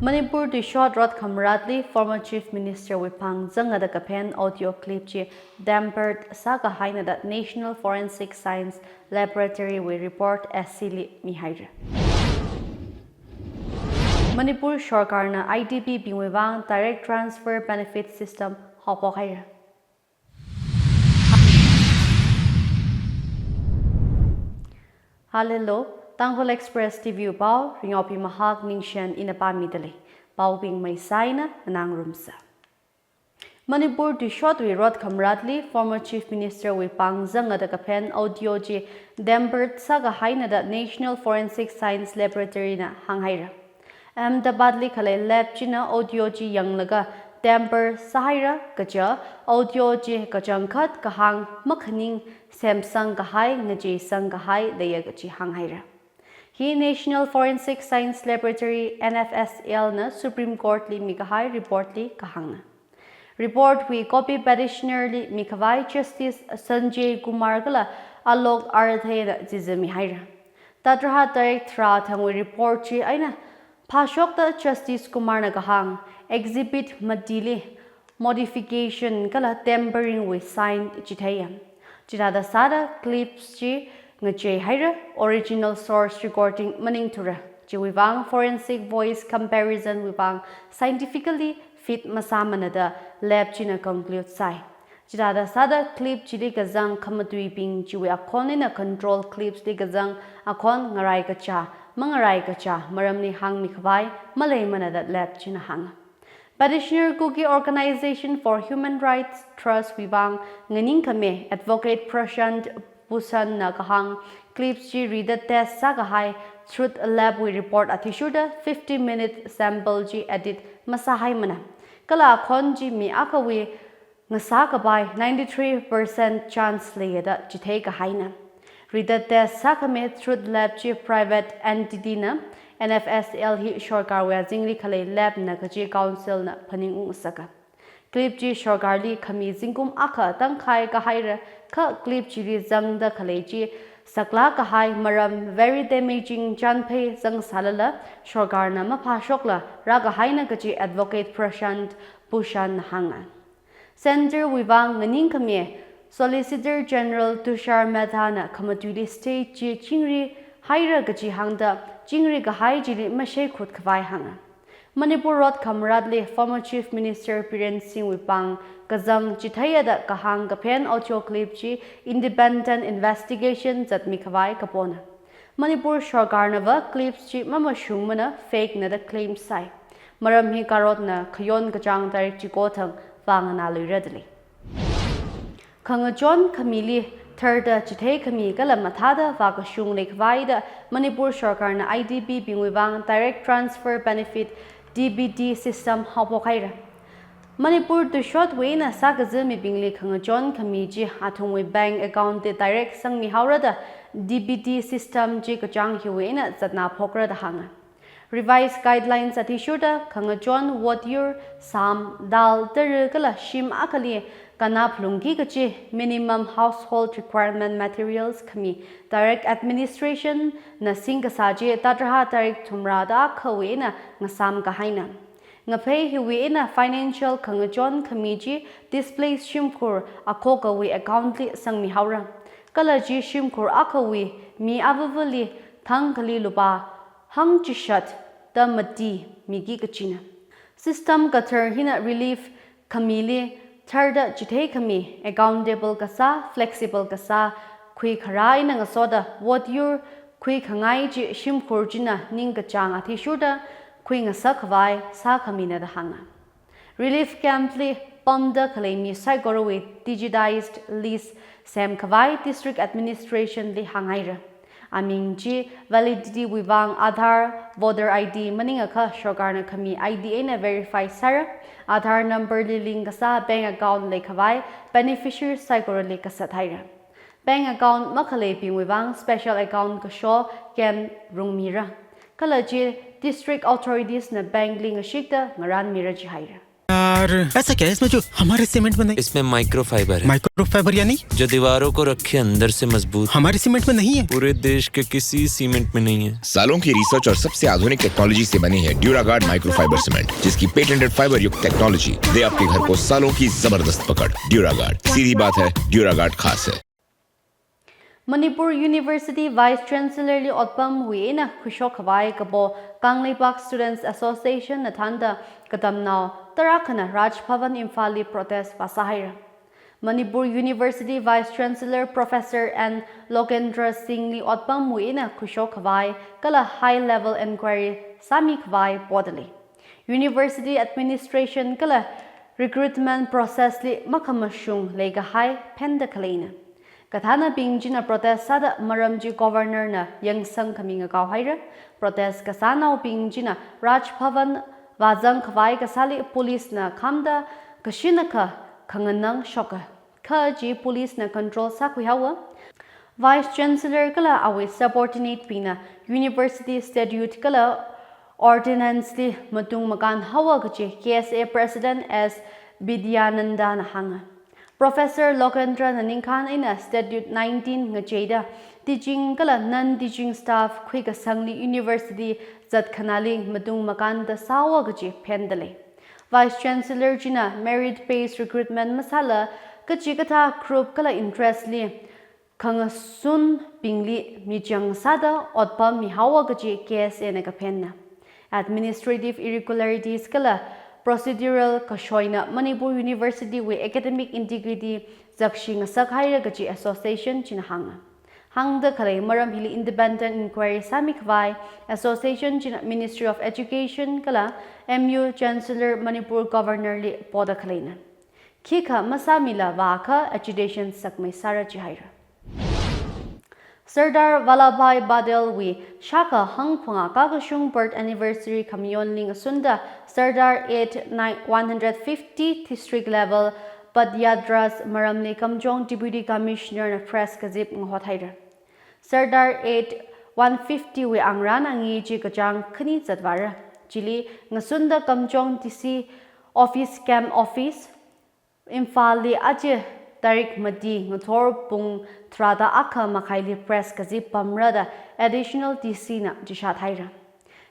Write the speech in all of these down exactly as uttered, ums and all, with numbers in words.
Manipur Tuishot Rot Khamratli former Chief Minister wui pāng zangda kaphen audio clip chi tampered sākahaina da National Forensic Science Laboratory wui report S C li mihaira. Manipur Sorkarna I D P bingwui vang direct transfer benefit system haophokhaira. Hallelujah, Tangkhul Express T V wui pao, Ringyaopi Mahak Ningshen ina pāmidalei. Paobing maisai eina nganāngarumsa. Manipur Tuishotwui Rot Khamratli former Chief Minister wui pāng zangda kaphen audio chi tampered sākahaina da National Forensic Science Laboratory na hānghaira. Ahmedabad li khalei lab china audio chi yanglaga tamper sāhaira kaja audio chi kachangkhat kahāng makhaning semsang kahai, ngacheisang kahai leiya kaji hānghaira. Hi National Forensic Science Laboratory, N F S L na Supreme Court li mikahai report li kahāngna. Report wui copy petitioner li mikhavai Justice Sanjay Kumar kala Alok Arathe na chizi mihaira. Tatraha tarik tharā thangwui report chi eina phāshokta Justice Kumar na kahāng exhibit matili modification kala tampering wui sign chitheiya. Chithāda sāda clips chi ngacheihaira, original source recording maningthura. Chiwui vang forensic voice comparison wui vang scientifically fit masāmana da lab china conclude sāi. Chithāda sāda clip chili kazang khamatuibing chiwui akhon eina control clips li kazang akhon ngarai kacha, mangarai kacha maramli hāngmikhavai maleimana da lab china hānga. Petitioner Kuki Organization for Human Rights Trust wui vang nganingkhami Advocate Prashant Bhushan na kahāng clips chi reader test sākahai Truth Lab wui report athishurda fifty minute sample chi edit masāhaimana. Kala akhon chi mi akhawui ngasā kapai ninety-three percent chance leiya da chithei kahaina. Reader test sākhami Truth Lab chi private entity na, N F S L hi sorkarwui azingli khalei lab na kaji council na phaningung sāka. Clip chi sorkarli khami zingkum akha tangkhai kahaira, kha clip chili zangda khalei chi saklāk kahai maram very damaging chānphei zangsālala sorkarna maphāshokla rākahaina kaji Advocate Prashant Bhushan na hānga. Centre wui vang nganingkhami Solicitor General Tushar Mehta na khamatuili state chi chingrihaira kaji hāngda chingri kahai chili masheikhut khavai hānga. Manipur Rot Khamratli former Chief Minister Biren Singh wui pāng kazang chitheiya da kahāng kaphen audio clip chi independent investigation zatmikhavai kapona. Manipur sorkarnava clips chi mamashungmana, fake na da claim sāi. Maram hi karotna khayon kachāng tarik chiko thang vānganāluira dalei. Khangachon khamili tharda chitheikhami kala mathāda vākashung leikhavai da Manipur sorkarna I D P bingwui vang direct transfer benefit, D B T system haophokhaira. Manipur Tuishotwui eina sākazi mibingli khangachon khami chi athumwui bank account li direct sangmihaora da D B T system chi kachāng hiwui eina zatnāphokra da hānga. Revised guidelines athishurda khangachon vote yur, sam, dal, tara kala shim akhali kannā phalungki kachi minimum household requirement materials khami direct administration na singkasā chi tatraha tarik thumrāda akhawui eina ngasām kahaina. Ngaphei hiwui eina financial khangachon khami chi displaced shimkhur akhokawui account li sangmihaora. Kala chi shimkhur akhawui mi avavali thangkhali lupā hangchishat da mati miki kachina. System kathar hina relief khamili tharda chitheikhami accountable kasā, flexible kasā, khuikharā eina ngasoda vote yur khuikhangai chi shimkhur china ningkachāng athishurda khuingasakkhavai sākhamina da hānga. Relief camp li pamda khalei mi saikorawui digitized list semkhavai district administration li hānghaira. Aming chi validity wui vang Aadhaar, voter I D maningakha sorkarna khami I D eina verify sāra. Aadhaar number li link kasā bank account leikhavai beneficiary saikorali kasathaira. Bank account makhaleibingwui vang special account kasho camp rungmira. Kala chi district authorities na bank li ngashikta ngarānmira jihaira. यार, ऐसा क्या है इसमें जो हमारे सीमेंट में नहीं? इसमें माइक्रोफाइबर है। माइक्रोफाइबर यानी? जो दीवारों को रखे अंदर से मजबूत। हमारे सीमेंट में नहीं है। पूरे देश के किसी सीमेंट में नहीं है। सालों की रिसर्च और सबसे आधुनिक टेक्नोलॉजी से बनी है ड्यूरागार्ड माइक्रोफाइबर सीमेंट, जिसकी पेटेंटेड फाइबर युक्त टेक्नोलॉजी दे आपके घर को सालों की जबरदस्त पकड़। ड्यूरागार्ड, सीधी बात है, ड्यूरागार्ड खास है। Manipur University Vice Chancellor li otpamwui eina khuishok khavai kapo Kangleipak Students Association na thānda katamnao tarākhana Raj Bhavan Imphal li protest vāsāhaira. Manipur University Vice Chancellor Professor N Lokendra Singh li otpamwui eina khuishok khavai kala high level inquiry sāmi khavai podalei. University administration kala recruitment process li makhamashung leikahai phenda khaleina. Kathānabing china protest sāda maram chi governor na yangsang khami ngakao haira. Protest kasānaobing china Raj Bhavan vāzang khavai kasāli police na khamda kashinakha khanganang shoka. Kha chi police na control sākhui haowa. Vice Chancellor kala awui subordinate bingna University Statute kala Ordinance li matung makān haowa kachi K S A President S Bidyananda na hānga. Professor Lokendra na ningkhān eina Statute nineteen ngacheida teaching kala non-teaching staff khuikasangli university zatkhanali matung makānda sāhaowa kachi phendalei. Vice Chancellor china merit based recruitment masāla kachikathā group kala interest li khangasunbingli michang sāda otpam mihaowa kachi K S A na kaphenna. Administrative irregularities kala procedural kashoina Manipur University wui academic integrity zakshi ngasak haira kachi association china hānga. Hāngda khalei maram hili independent inquiry sāmi khavai association china Ministry of Education kala M U Chancellor Manipur Governor li poda khaleina. Khikha masāmila vākha agitation sakmei sāra jihaira. Sardar Vallabhbhai Patel wui shākha hangphangā kakashung birth anniversary khamayonli ngasunda Sardar eight nine one hundred fifty district level padyatras maramli Kamjong Deputy Commissioner na press kazip ngahot haira. Sardar eight one fifty wui angrān angi chi kachāng khani zatvāra. Chili ngasunda Kamjong D C office, camp office, Imphal li aja tarik mati ngathor pung tharāda akha makhaili press kazip pamra da Additional D C na chishat haira.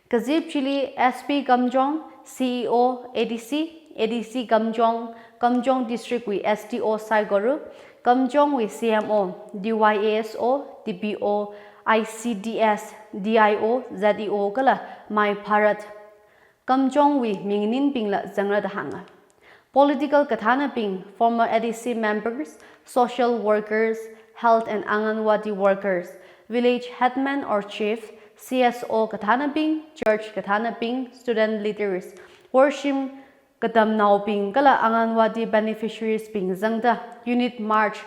Kazip chili S P Kamjong, C E O A D C, A D C Kamjong, Kamjong District wui S D O saikora, Kamjong wui C M O, D Y A S O, D P O, I C D S, D I O, Z E O kala My Bharat Kamjong wui minganinbingla zangra da hānga. Political kathānabing, former A D C members, social workers, health and Anganwadi workers, village headman or chief, C S O kathānabing, church kathānabing, student leaders, worshim katamnaobing kala Anganwadi beneficiaries bing zangda unit march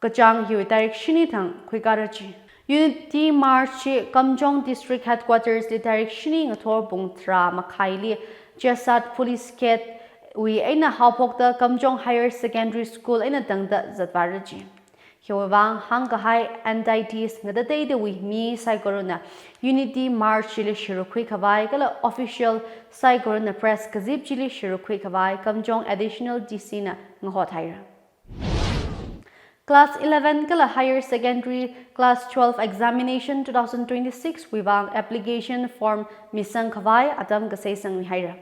kachāng hiwui tarik shini thang khuikara chi. Unity March chi Kamjong District Headquarters li tarik shini ngathor pung tharā makhaili Chesat Police Gate wui eina haophokta Kamjong Higher Secondary School eina tangda zatvāra chi. Hiwui vang hāngkahai entities ngatateidawui mi saikorana Unity March chili shurukhui khavai kala official saikorana press kazip chili shurukhui khavai Kamjong Additional D C na ngahot haira. Class eleven kala Higher Secondary Class twelve Examination two thousand twenty-six wui vang application form misang khavai atam kasei sangmi haira.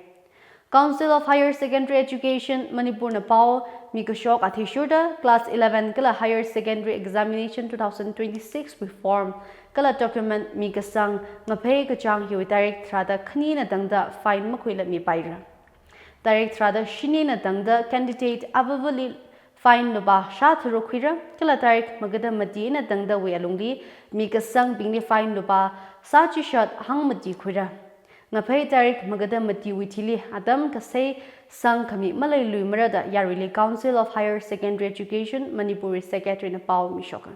Council of Higher Secondary Education Manipur na pao mikashok athishurda Class eleven kala Higher Secondary Examination two thousand twenty-six wui form kala document mikasang ngaphei kachāng hiwui tarik tharāda khanina tangda fine makhuila mipaira. Tarik tharāda shinina tangda candidate avāvali fine lupā shā tharuk khuira, kala tarik magada mati eina tangdawui alungli mikasangbingli fine lupā sā chishat hangmati khuira. Ngaphei tarik magada matiwui thili atam kasei sangkhami maleiluimara da yaruili Council of Higher Secondary Education Manipur wui Secretary na pao mishoka.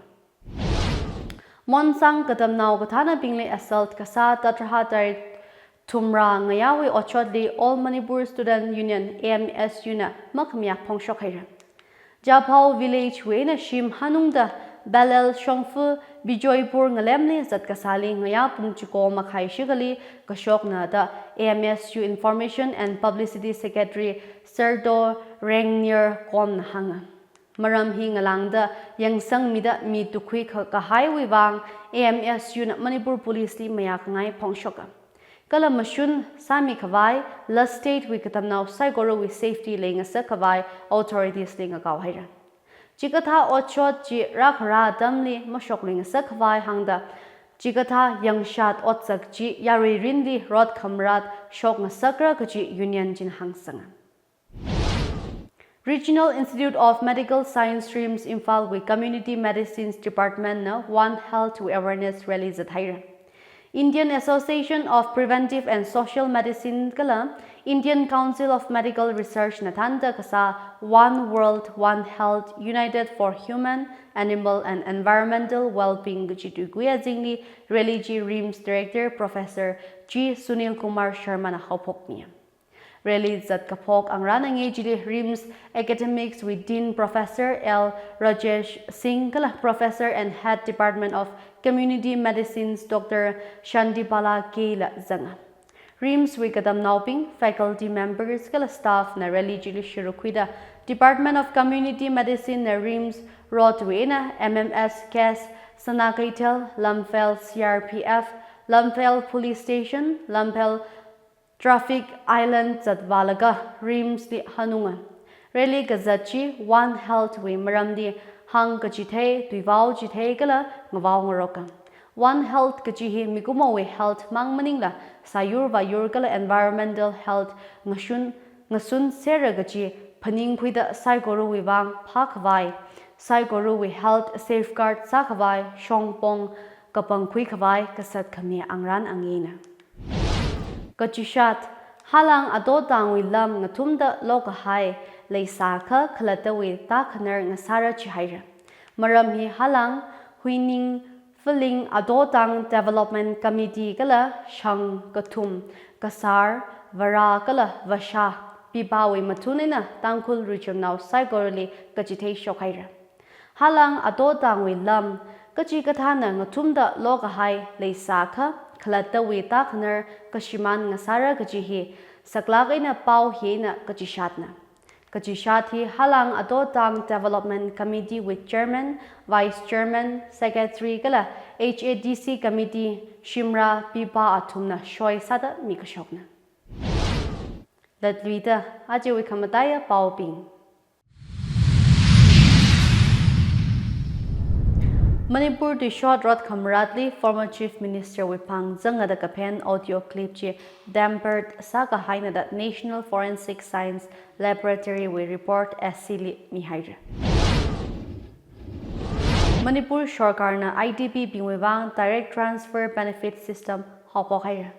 Monsang katamnao kathānabingli assault kasā tatraha tarik thumrā ngayāwui otshotli All Manipur Student Union, A M S U na makhamayā phongshok haira. Japhao village wui eina shim hanungda Bellal shongfa Bijoypur ngalemli zat kasāli ngayā pung chiko makhai shikali kashokna da A M S U Information and Publicity Secretary Serdo Rengnier Komna hānga. Maram hi ngalāngda yangsangmida mi tukhui kha-, kahaiwui vang A M S U na Manipur Police li mayākhangai phongshoka. Kala mashun sāmi khavai, la state wui katamnao saikorawui safety leingasak khavai authorities li ngakao haira. Chikathā otshot chi rākhara atamli mashok leingasak khavai hāngda, chikathā yangshat otsak chi yarui rinli rot khamrat shokngasakra kaji union china hāngsanga. Regional Institute of Medical Science RIMS Imphal wui Community Medicines Department na One Health wui awareness rally zat haira. Indian Association of Preventive and Social Medicine kala Indian Council of Medical Research na thānda kasā One World, One Health, United for Human, Animal and Environmental Wellbeing kaji tuikui azingli rally chi RIMS Director Professor G Sunil Kumar Sharma na haophokmi. Rally zat kaphok angran angei chili RIMS Academics wui Dean Professor L Rajesh Singh kala Professor and Head Department of Community Medicines Doctor Shandibala K la zanga. RIMS wui katamnaobing, faculty members kala staff na rally chili shurukhuida Department of Community Medicine na RIMS Road wui eina M M S Gas, Sana Keithel, Lamphel C R P F, Lamphel Police Station, Lamphel Traffic Island zatvālaga RIMS li hanunga. Rally kazat chi One Health wui maramli hāngkachithei, tuivao chithei kala ngavao ngaroka. One Health kaji hi mikumowui health mang maningla sāyur vāyur kala environmental health ngashun, ngasun sera kaji phaningkhuida saikorawui vang phākhavai, saikorawui health safeguard sākhavai shongpong kapangkhui khavai kasat khami angran angeina. Kachishat, halāng ato tangwui lam ngathumda lokahai leisākha khalattawui tākhanar ngasāra jihaira. Maram hi halāng Huining Philing Ato Tang Development Committee kala shang kathum, Kasar, Vara kala Vasha, pipāwui mathun eina Tangkhul richumnao saikorali kachithei shokhaira. Halāng ato tangwui lam kachikathāna ngathumda lokahai leisākha khalattawui tākhanar kashimān ngasāra kaji hi saklāk eina pao hi eina kachishatna. Kachishat hi halāng ato tang Development Committee wui Chairman, Vice Chairman, Secretary kala H A D C Committee shimra pipā athumna shoi sāda mikashokna. Latluida ajawui khamataiya paobing. Manipur tuishot rot khamratli former Chief Minister wui phang zangada kaphen audio clip chi tampered sākahaina da National Forensic Science Laboratory wui report S C li mihaira. Manipur sorkarna I D P bingwui vang direct transfer benefit system haophok haira.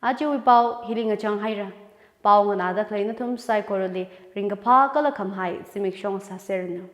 Ajawui pao hili ngachang haira. Pao nganāda khalei nathum saikorali ringkaphā kala khamahai zimiksho sāseranu.